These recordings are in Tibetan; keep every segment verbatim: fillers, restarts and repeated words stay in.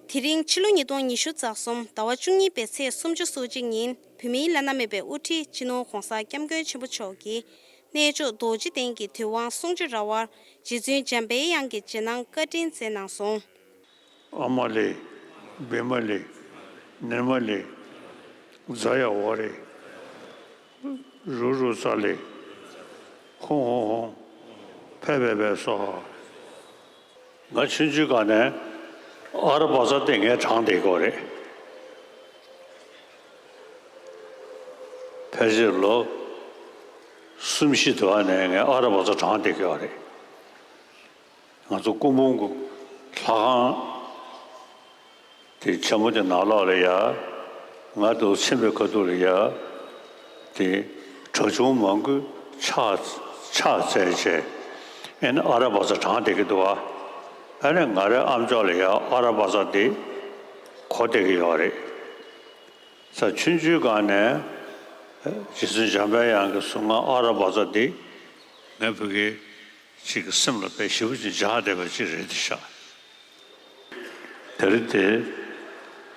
དེ་རིང་ཕྱི་ལོ་ཉིས་སྟོང་ཉི་ཤུ་རྩ་གསུམ་ཟླ་བ་བཅུ་གཉིས་པའི་ཚེས་སུམ་ཅུ་སོ་གཅིག་ཉིན་བོད་མིའི་བླ་ན་མེད་པའི་དབུ་ཁྲིད་སྤྱི་ནོར་༧གོང་ས་༧སྐྱབས་མགོན་ཆེན་པོ་མཆོག་གིས་གནས་མཆོག་རྡོ་རྗེ་གདན་གྱི་དུས་དབང་གསུང་ཆོས་ར་བར་རྗེ་བཙུན་འཇམ་དཔལ་དབྱངས་ཀྱི་རྗེས་གནང་བཀའ་དྲིན་སྩལ་གནང་སོང་། ཨ་མ་ལེ། བི་མ་ལེ། ནི་མ་ལེ། ཛ་ཡ་ཝ་རེ། རུ་རུ་ཙ་ལེ། ཧོ་ཧོ་ཧོ། ཕེ་ཕེ་ཕེ་སོ་ཧ། ང་ཆུང་ཆུང་སྒང་ནས་ཨ་ར་བ་ཙ་དེ་ངས་དྲངས་བསྡད་ཀྱི་ཡོད་རེད། ཕལ་ཆེར་ལོ་གསུམ་བཞི་དུ་བ་ནས་ངས་ཨ་ར་བ་ཙ་དྲངས་བསྡད་ཀྱི་ཡོད་རེད། ང་ཚོ་སྐུ་འབུམ་གྱི་ལྷ་ཁང་དེ་ཆེན་པོ་དེ་ནང་ལོགས་ལ་ཡ། ང་དུ་ཕྱིན་པའི་ཁ་ཐུག་ལ་ཡ། དེ་གྲྭ་ཆུང་མང་པོས་ཕྱག་ཕྱག་འཚལ་བྱས། ཨེ་ནི་ཨ་ར་བ་ཙ་དྲངས་བསྡད་ཀྱི་འདུག་ཨ། ཨ་ནི་ང་རའི་ཨམ་ཅོག་ལ་ཡ་ཨ་ར་བ་ཙ་དེ་གོ་བསྡད་ཀྱི་ཡོད་རེད། ས་ཆུང་ཆུང་སྒང་ནས་རྗེ་བཙུན་འཇམ་དཔལ་དབྱངས་ཀྱི་གཟུངས་སྔགས་ཨ་ར་བ་ཙ་འདི་ངས་བོད་སྐད་ཅིག་གི་སེམས་ལ་དཔེ་ཞེ་པོ་ཅིག་འཇགས་བསྡད་པ་ཅིག་རེད་དེ་ཤག་དེ་རིང་དེ་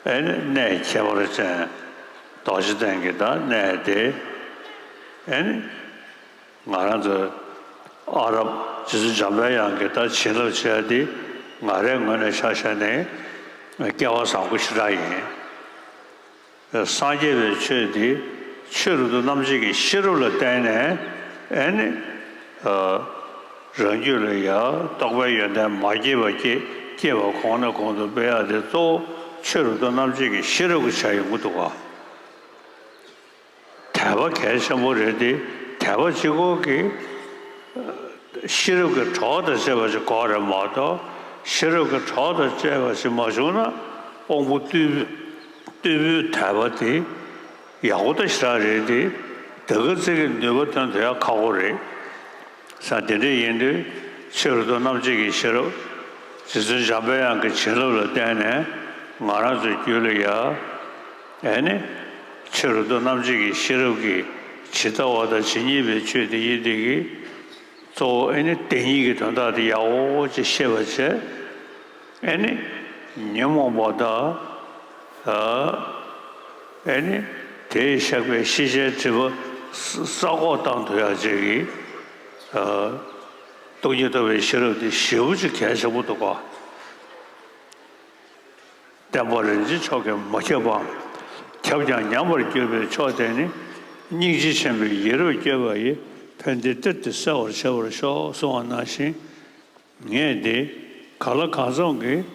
ཨེ་ནི་གནས་ཁྱད་པར་ཅན་རྡོ་རྗེ་གདན་གྱི་ད་གནས་དེ་ཨེ་ནི། ང་རང་ཚོ་ཨ་རབ་རྗེ་བཙུན་འཇམ་དཔལ་དབྱངས་ཀྱི་ད་བྱིན་རླབས་ཆེ་བ་འདི་ང་རའི་ངོས་ནས་ཆ་བཞག་ནས་སྐལ་བ་བཟང་པོ་ཞེ་དྲག་ཡིན། སངས་རྒྱས་པའི་ཆོས་འདི་ཆོས་རབ་ཏུ་རྣམ་འབྱེད་ཀྱི་ཤེས་རབ་ལ་བརྟེན་ནས་ཨེ་ནི་རང་རྒྱུད་ལ་ཡང་རྟོགས་པའི་ཡོན་ཏན་མ་སྐྱེས་པ་སྐྱེ་སྐྱེས་པ་གོང་ནས་གོང་དུ་སྤེལ་ཡག་དེ་གཙོ་བོ་ཆོས་རབ་ཏུ་རྣམ་འབྱེད་ཀྱི་ཤེས་རབ་ཀྱི་ཆ་ཡོང་གི་འདུག་ག། དད་པ་གལ་ཆེན་པོ་རེད་དེ། དད་པ་གཅིག་པོ་གིས་ཤེས་རབ་ཀྱི་གྲོགས་དང་བཅས་པ་ཞིག་དགོས་རེད་མ་གཏོགས། ཤེས་རབ་ཀྱི་གྲོགས་དང་བཅས་པ་ཞིག་མ་བྱུང་ན་དབང་པོ་རྟུལ་རྟུལ་པོའི་དད་པ་དེ་ཡག་པོ་ད་ཞེ་དྲག་རེད་དེ། དེ་ག་ཙིག་གི་ནུས་པ་ཐོན་ཐུབ་ཡག་ཁག་པོ་རེད། ས་དེ་འདྲ་ཡིན་དུས་ཆོས་རབ་ཏུ་རྣམ་འབྱེད་ཀྱི་ཤེས་རབ། རྗེ་བཙུན་འཇམ་པའི་དབྱངས་ཀྱི་བྱིན་རླབས་ལ་བརྟེན་ནས་ང་རང་ཚོའི་རྒྱུད་ལ་ཡ། ཨེ་ནི། ཆོས་རབ་ཏུ་རྣམ་འབྱེད་ཀྱི་ཤེས་རབ་ཀྱིས་ཇི་ལྟ་བ་དང་ཇི་སྙེད་པའི་ཆོས་དེ་ཡིན་དེ་གིས། གཙོ་བོ་ཨེ་ནི་དེ་ཉིད་ཀྱི་དོན་དག་དེ་ཡག་པོ་ཅིག་ཤེས་པར་བྱས། ཨེ་ནི། ཉོན་མོངས་པ་དང་། ཨ། ཨེ་ནི། དེས་བཞག་པའི་ཤེས་བྱའི་སྒྲིབ་པ་ས་ས་འགོག་བཏང་ཐུབ་ཡག་ཅིག་གི། ཨ། སྟོང་ཉིད་རྟོགས་པའི་ཤེས་རབ་དེ་ཞེ་པོ་ཅིག་གལ་ཆེན་པོ་འདུག་ག། བསྟན་པ་རིན་ཆེན་མཆོག་གིས་མ་ཁྱབ་པའམ། ཁྱབ་ཀྱང་ཉམས་པར་གྱུར་པའི་མཆོག་དེ་ནི། སྙིང་རྗེ་ཆེན་པོས་ཡིད་རབ་བསྐྱོད་པ་ཡིས། ཕན་བདེའི་གཏེར་དེ་གསལ་བར་བྱེད་པར་ཤོག་གསུངས་པ་ནང་བཞིན། ངས་འདི་ག་ལ་གང་འཚམ་གྱིས་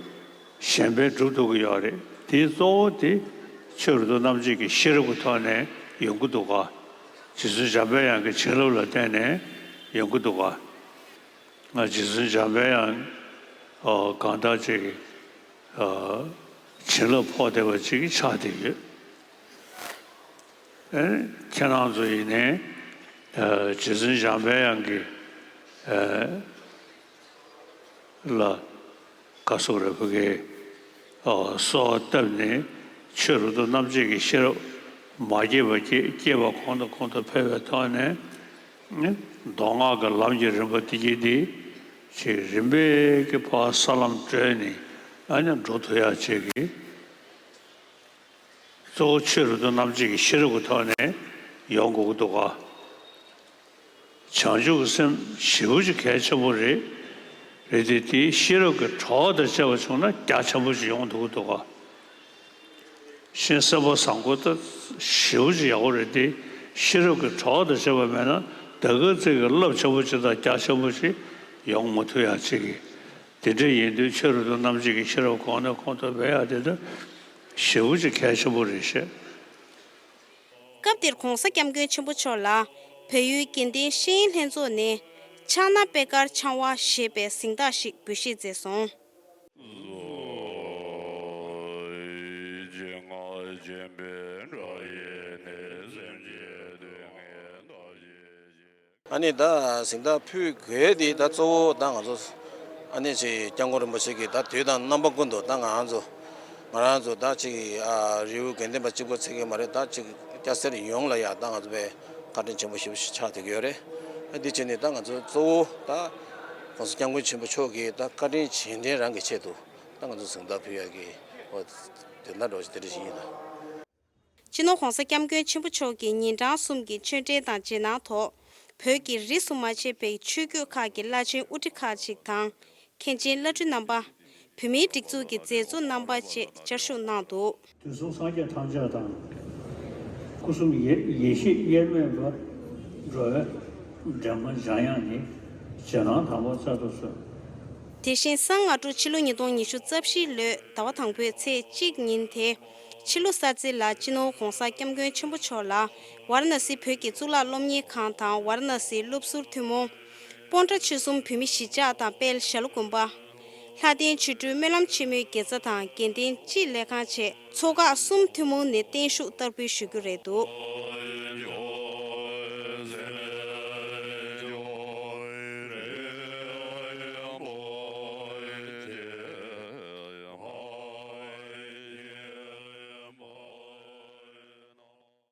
གཞན་ཕན་སྒྲུབ་ཐུབ་ཀྱི་ཡོད་རེད། དེའི་གཙོ་བོ་དེ་ཆོས་རབ་ཏུ་རྣམ་འབྱེད་ཀྱི་ཤེས་རབ་ཀྱི་ཐོག་ནས་ཡོང་གི་འདུག་ག། རྗེ་བཙུན་འཇམ་པའི་དབྱངས་ཀྱི་བྱིན་རླབས་ལ་བརྟེན་ནས་ཡོང་གི་འདུག་ག། ང་རྗེ་བཙུན་འཇམ་པའི་དབྱངས་གང་དག་ཅིག་གི་བྱིན་རླབས་ཕོག་བསྡད་པ་ཅིག་ཆགས་བསྡད་ཡོད། ཨེ། ཁྱེད་རང་ཚོ་ཡིན་ནའི་རྗེ་བཙུན་འཇམ་པའི་དབྱངས་ཀྱི་ལ་ག་སོགས་རེ་ཕུ་གའི་སོགས་བཏབ་ནས་ཆོས་རབ་ཏུ་རྣམ་འབྱེད་ཀྱི་ཤེས་རབ་མ་སྐྱེས་པ་སྐྱེ། སྐྱེས་པ་གོང་དུ་གོང་དུ་འཕེལ་བའི་ཐོག་ནས། མདོ་སྔགས་ཀྱི་ལམ་གྱི་རིམ་པ་དེ་གྱིས་འདི་ཅིག་རིམ་པས་ཀྱི་ཕར་ས་ལམ་བགྲོད་ནས་ཨ་ནི་འགྲོ་ཐུབ་ཡག་ཅིག་གི། གཙོ་བོ་ཆོས་རབ་ཏུ་རྣམ་འབྱེད་ཀྱི་ཤེས་རབ་ཀྱི་ཐོག་ནས་ཡོང་དགོས་ཀྱི་འདུག་ག། བྱང་ཆུབ་ཀྱི་སེམས་ཞེ་པོ་ཅིག་གལ་ཆེན་པོ་རེད། རེད་དེ། དེའི་ཤེས་རབ་ཀྱི་གྲོགས་དང་བཅས་པ་བྱུང་ན་རྒྱ་ཆེན་པོ་ཅིག་ཡོང་ཐུབ་ཀྱི་འདུག་ག། གཞན་སེམས་པ་བཟང་པོ་ད་ཞེ་པོ་ཅིག་ཡག་པོ་རེད་དེ། ཤེས་རབ་ཀྱི་གྲོགས་དང་བཅས་པ་མེད་ན་ད་ག་ཙིག་གི་རླབས་ཆེན་པོ་ཅིག་དང་རྒྱ་ཆེན་པོ་ཅིག་ཡོང་མ་ཐུབ་ཡག་ཅིག་གི། དེ་འདྲ་ཡིན་དུས་ཆོས་རབ་ཏུ་རྣམ་འབྱེད་ཀྱི་ཤེས་རབ་གོང་ནས་གོང་དུ་འཕེལ་ཡག་དེ་ད་ཞེ་པོ་ཅིག་གལ་ཆེན་པོ་རེད་ཤག། སྐབས་དེར་༧གོང་ས་༧སྐྱབས་མགོན་ཆེན་པོ་མཆོག་ལ་བལ་ཡུལ་དགེ་ལྡན་ཤེས་ཡོན་ལྷན་ཚོགས་ནས་ཕྱག་ན་པད་དཀར་འཆང་བ་ཞེས་པའི་གཟེངས་རྟགས་ཤིག་འབུལ་བཞེས་མཛད་སོང་། ཨ་ནི་ད་གཟེངས་རྟགས་ཕུལ་དགོས་དེ་ད་གཙོ་བོ་ད་ང་ཚོ་ཨ་ནི་ཅིག་སྐྱབས་མགོན་རིན་པོ་ཆེ་གིས་ད་དུས་དང་རྣམ་པ་ཀུན་ཏུ་ད་ང་རང་ཚོ་ང་རང་ཚོ་ད་ཅིག་ཨ་རི་བོ་དགེ་ལྡན་པ་གཅིག་པོ་ཚད་ཀྱི་མ་རེད། ད་ཅིག་སྐྱ་སེར་ཡོངས་ལ་ཡ་ད་ང་ཚོ་བས་བཀའ་དྲིན་ཆེན་པོ་ཞེ་པོ་ཞིག་ཆགས་བསྡད་ཀྱི་ཡོད་རེད། ཨ་འདི་བྱས་ནས་ད་ང་ཚོ་གཙོ་བོ་ད་༧གོང་ས་༧སྐྱབས་མགོན་ཆེན་པོ་མཆོག་གིས་ད་བཀའ་དྲིན་རྗེས་དྲན་རང་གི་ཆེད་དུ་ད་ང་ཚོ་གཟེངས་རྟགས་ཕུལ་ཡག་གི་ དོན་དག་འདྲ་བོ་ཞིག་དེ་འདྲ་ཞིག་ཡིན་ལ། སྤྱི་ནོར་༸གོང་ས་༸སྐྱབས་མགོན་ཆེན་པོ་མཆོག་གིས་ཉིན་གྲངས་གསུམ་གྱི་ཆོས་འབྲེལ་དང་རྗེས་གནང་ཐོག་བོད་ཀྱི་རིས་སུ་མ་ཆད་པའི་ཆོས་བརྒྱུད་ཁག་གི་བླ་ཆེན་དབུ་ཁྲིད་ཁག་ཅིག་དང་། མཁན་ཆེན་བླ་སྤྲུལ་རྣམ་པ། བོད་མིའི་སྒྲིག་འཛུགས་ཀྱི་མཛད་གཙོ་རྣམ་པ་བཅས་བཅར་ཞུགས་གནང་འདུག་དུས་གསུམ་སངས་རྒྱས་ཐམས་ཅད་དང་། སྐུ་གསུམ་ཡེ་ཡེ་ཤེས་དབྱེར་མེད་པ། འགྲོ་བའི་འདྲེན་པ་འཇམ་དབྱངས་ནི། རྗེས་གནང་དང་པོ་སྩལ་དུ་གསོལ། དེ་བཞིན་གསང་སྔ་དྲོ་ཕྱི་ལོ་ཉིས་སྟོང་ཉི་ཤུ་རྩ་བཞིའི་ལོའི་ཟླ་བ་དང་པོའི་ཚེས་གཅིག་ཉིན་དེ། ཕྱི་ལོ་གསར་ཚེས་ལ་སྤྱི་ནོར་༸གོང་ས་༸སྐྱབས་མགོན་ཆེན་པོ་མཆོག་ལ་ཝཱ་ར་ཎ་སི་བོད་ཀྱི་གཙུག་ལག་སློབ་གཉེར་ཁང་དང་ཝཱ་ར་ཎ་སི་སློབ་ཟུར་ཐུན་མོང་། སྤོན་ཊ་ཆོལ་གསུམ་བོད་མི་གཞིས་ཆགས་དང་དཔལ་ཞྭ་ལུ་དགོན་པ། ལྷ་ལྡན་ཆོ་འཕྲུལ་སྨོན་ལམ་ཆེན་མོའི་དགེ་རྩ་དང་དགེ་ལྡན་སྤྱི་ལས་ཁང་བཅས་ཚོགས་ཁག་གསུམ་ཐུན་མོང་ནས་བརྟན་བཞུགས་བསྟར་འབུལ་ཞུ་རྒྱུ་རེད་འདུག